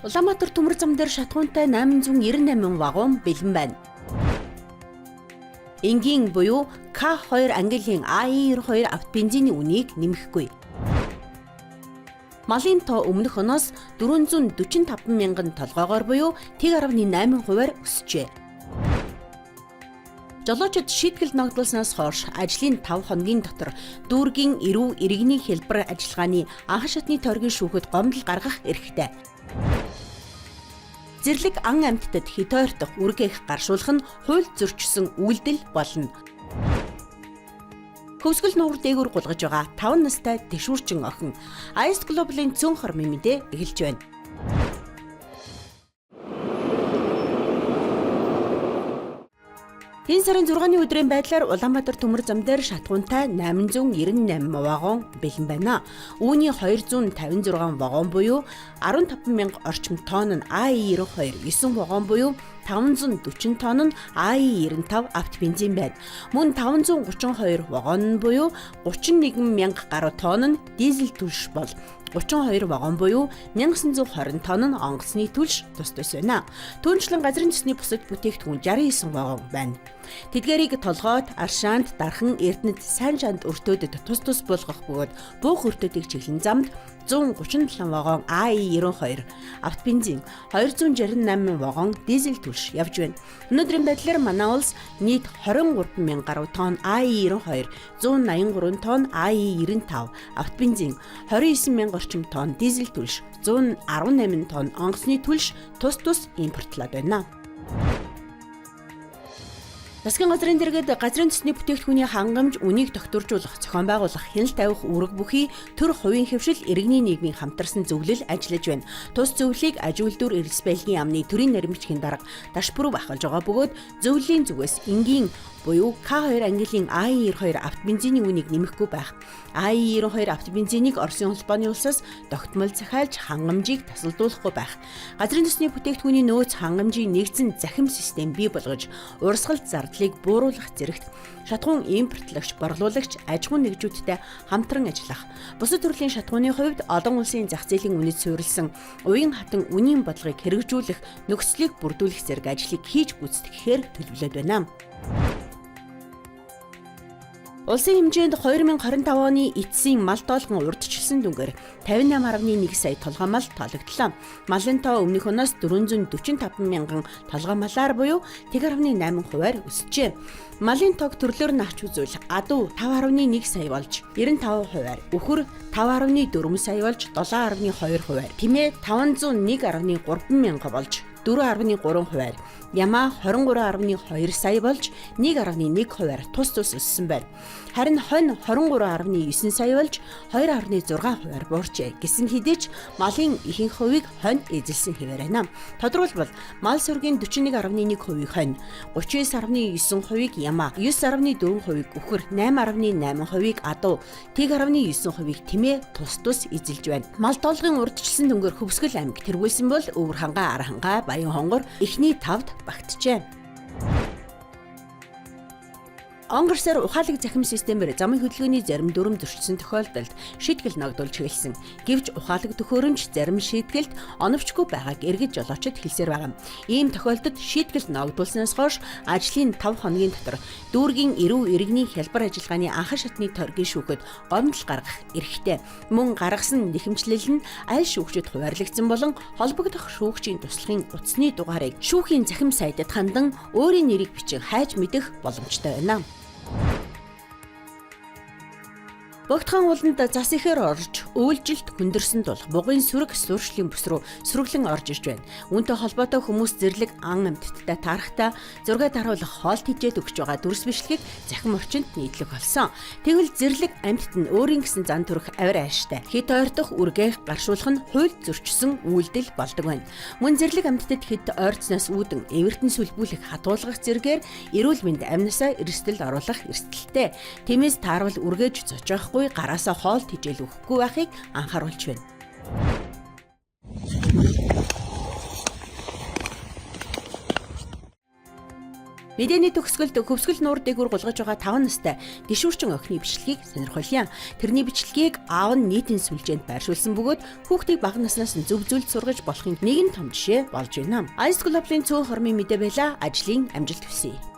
Улаанбаатар төмөр зам дээр шатхуунтай 898 вагон бэлэн байна. Энгийн буюу К2 ангиллын АЕ92 автобензиний үнийг нэмэхгүй. Малын тоо өмнөх оноос 445 мянган толгоогоор буюу 1.8 хувиар өсжээ. Жолоочид шийтгэл ногдуулсноос хойш ажлын 5 хоногийн дотор дүүргийн эрүү иргэний хэлбэр ажиллагааны анхан шатны тойргийн шүүхэд гомдол гаргах эрхтэй. Зэрлэг ан амьтдад хэт ойртох үрг эх гаршуулах нь хууль зөрчсөн үйлдэл болно. Хөвсгөл нуур дээгүүр гулгаж байгаа 5 настай тэшүүрчин охин Ice Global-ын цөөн хормын мэдээ эхэлж байна. Энэ сарын 6-ны өдрийн байдлаар Улаанбаатар төмөр зам дээр шатхуунтай 898 вагон бэлэн байна. Үүний 256 вагон буюу 15 мянга орчим тонн нь АЕ92, 9 вагон буюу 540 тонн нь АЕ95 автобензин байна. Мөн 532 вагон нь буюу 31 мянга гаруй тонн нь дизель түлш бол 32 вагон буюу 1920 тонн нь онгоцны түлш тус тус байна. Түүнчлэн газрын төсний бусад бүтээгдэхүүн 69 вагон байна. Тэдгээрийг Толгойд, Аршаанд, Дархан, Эрдэнэт, Сайн шанд өртөөдөд тус тус буулгах бөгөөд буух өртөөдийг чиглэн замд 137 вагон АЕ92 автобензин, 268 вагон дизель түлш явж байна. Өнөөдрийн байдлаар манай улс нийт 23 мянга гаруй тонн АЕ92, 183 тонн АЕ95 автобензин, 29 мянга орчим тонн дизель түлш, 118 тонн онгоцны түлш тус тус импортлоод байна. Засгийн газрын дэргэд газрын төсний бүтээгдэхүүний хангамж үнийг тогтворжуулах, зохион байгуулах, хяналт тавих үүрэг бүхий төр хувийн хэвшил иргэний нийгмийн хамтарсан зөвлөл ажиллаж байна. Тус зөвлөлийг аж үйлдвэр эрдэс баялагын яамны төрийн наримчгийн дарга Дашпүрв ахалж байгаа бөгөөд зөвлөлийн зүгээс энгийн буюу К2 ангиллын АЕ92 автобензиний үнийг нэмэхгүй байх. АЕ92 автобензинийг Оросын холбооны улсаас тогтмол захиалж хангамжийг тасалдуулахгүй байх. Газрын төсний бүтээгдэхүүний нөөц хангамжийн нэгдсэн захим систем бий болгож урсгалт зардлыг бууруулах зэрэгт шатхуун импортлогч, борлуулагч, аж ахуйн нэгжүүдтэй хамтран ажиллах. Бусад төрлийн шатхууны хувьд олон улсын зах зээлийн үнэд суурилсан уян хатан үнийн бодлогыг хэрэгжүүлэх, нөхцөлийг бүрдүүлэх зэрэг ажлыг хийж гүйцэтгэхээр төлөвлөд байна. Улсын хэмжээнд 2025 оны эцсийн мал тоолгон урдчилсан дүнгээр 58.1 сая толгой мал тоологдлоо. Малын тоо өмнөх оноос 445 мянган толгой малаар буюу 1.8 хувиар өсжээ. Малын тоог төрлөөр нь ач үзвэл адуу 5.1 сая болж 95 хувиар, үхэр 5.4 сая болж 7.2 хувиар, тэмээ 501.3 мянга болж 4.3 хувиар, ямаа 23.2 сая болж 1.1 хувиар тус тус өссөн байна. Харин хонь 23.9 сая болж 2.6 хувиар буурчээ. Гэсэн хэдий ч малын ихэнх хувийг хонь эзэлсэн хэвээр байна. Тодорхойлбол мал сүргийн 41.1 хувийг хонь, 39.9 хувийг ямаа, 9.4 хувийг үхэр, 8.8 хувийг адуу, 1.9 хувийг тэмээ тус тус эзэлж байна. Мал тоолгын урдчилсан дүнгээр Хөвсгөл аймаг тэргүүлсэн бол Өвөр хангай, Архангай, Баян хонгор эхний тавд багтжээ. Он гарсаар ухаалаг захим системээр замын хөдөлгөөний зарим дүрм зөрчсөн тохиолдолд шийтгэл ногдуулж эхэлсэн. Гэвч ухаалаг төхөөрөмж зарим шийтгэлд оновчгүй байгааг эргэж жолоочид хэлсээр байгаа. Ийм тохиолдолд шийтгэл ногдуулсанаас хойш ажлын 5 хоногийн дотор дүүргийн эрүү иргэний хялбар ажиллагааны анхан шатны торгийн шүүхэд гомдол гаргах эрхтэй. Мөн гаргасан нэхэмжлэл нь аль шүүгчид хуваарлагдсан болон холбогдох шүүгчийн туслахын утасны дугаарыг шүүхийн захим сайдад хандан өөрийн нэрийг бичин хайж мэдэх боломжтой байна. Богдхан ууланд зас ихээр орж, өвөлжилт хүндэрсэн тул бугын сүрэг суурьшлийн бүс рүү сүргэлэн орж ирж байна. Үүнтэй холбоотой хүмүүс зэрлэг ан амьтдтай таарахтаа зураг даруулах хоол тэжээл өгч байгаа дүрс бичлэгийг захим орчинд нийтлэх болсон. Тэгвэл зэрлэг амьтд нь өөрийн гэсэн зан төрөх авир ааштай. Хит ойртох үргээх гаршуулах нь хууль зөрчсөн үйлдэл болдог байна. Мөн зэрлэг амьтдад хит ойрцноос үүдэн эвэртэн сүлбүүлэх хатуулгах зэргээр эрүүл мэнд амнасаа эрсдэлд оруулах эрсдэлтэй. Тиймээс таарвал үргээж зочоохгүй гараасаа хоол тэжээл өгөхгүй байхыг анхааруулж байна. Мэдээний төгсгөлд Хөвсгөл нуур дээгүүр гулгаж байгаа 5 настай гишүүрчин охины бичлэгийг сонирхолъё. Тэрний бичлэгийг аав нь нийтийн сүлжээнд байршуулсан бөгөөд хүүхдийг бага наснаас нь зөв зүйлд сургаж болохын нэгэн том жишээ болж байна. Ice Global-ын цөөн хормын мэдээ байлаа. Ажлын амжилт хүсье.